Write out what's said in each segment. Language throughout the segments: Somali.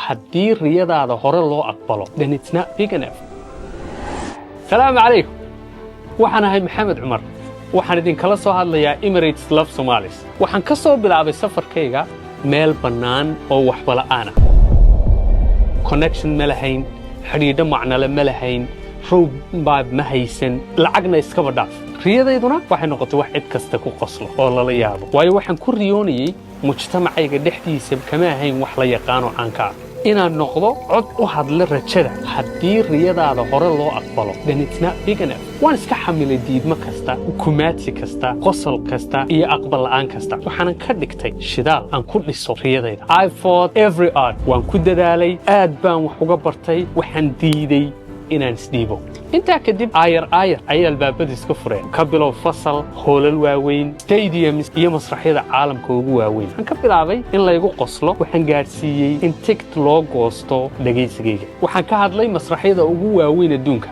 Haddii riyadaada hore loo aqbalo, then it's not big enough. Salaamu calaykum. Waxaan ahay Maxamed Cumar. Waxaan idinkala soo hadlayaa Emirates Love Somalis. Waxaan ka soo bilaabay safarkayga meel bannaan oo waxba la'aan ah. Connection ma lahayn, xidhiidho macnale ma lahayn, roadmap ma haysan, lacagna iskaba dhaaf. Riyadayduna waxay noqotay wax cid kasta ku qoslo oo lala yaabo, waayo waxaan ku riyoonayey mujtamacayga dhexdiisa kama ahayn wax la yaqaano caanka ah, inaan noqdo cod u hadla rajada. Haddii riyadaada hore loo aqbalo, then it's not big enough. Waan iska xamilay diidmo kasta, kumaadsi kasta, qosol kasta iyo aqbal la'aan kasta. Waxaanan ka dhigtay shidaal aan ku dhiso riyadayda. I fought every odd. Waan ku dadaalay, aad baan wax uga bartay. Waxaan diiday inaan isdhiibo. Intaa kadib, aayar aayar ayay albaabadu iska fureen. Ka bilow fasal, hoolal waaweyn, stadiums iyo masraxyada caalamka ugu waaweyn. Waxaan ka bilaabay in laygu qoslo, waxaan gaadhsiiyey in ticket loo goosto dhegaysigayga. Waxaan ka hadlay masraxyada ugu waaweyn adduunka: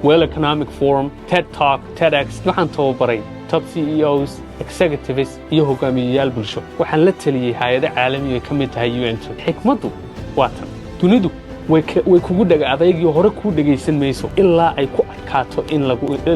World Economic Forum, TED Talk, TEDx. Waxaan tababaray top CEOs, executives iyo hogaamiyeyaal bulsho. Waxaan la taliyey hay'ado caalami ay ka mid tahay UN. Xikmaddu waa tan: dunidu way kugu dhega adaygii hore kuu dhegaysan mayso ilaa ay ku adkaato in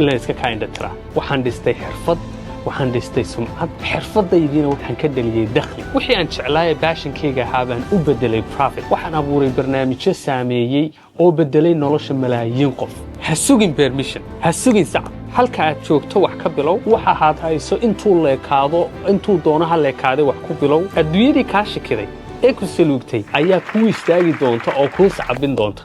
la iska kaa indhatiraa. Waxaan dhistay xirfad, waxaan dhistay sumcad, xirfadaydiina waxaan ka dhaliyey dakhli. Wixii aan jeclaaye passion-kayga ahaa baan u bedelay profit. Waxaan abuuray barnaamijyo saameeyey oo bedelay nolosha malaayiin qof. Ha sugin permission, ha sugin sacab. Halka aad joogto wax ka bilow. Waxa aad hayso intuu leekaado, intuu doono ha leekaaday, wax ku bilow. Adduunyadii kaa shikiday ee ku saluugtay ayaa kuu istaagi doonta oo kuu sacabin doonta.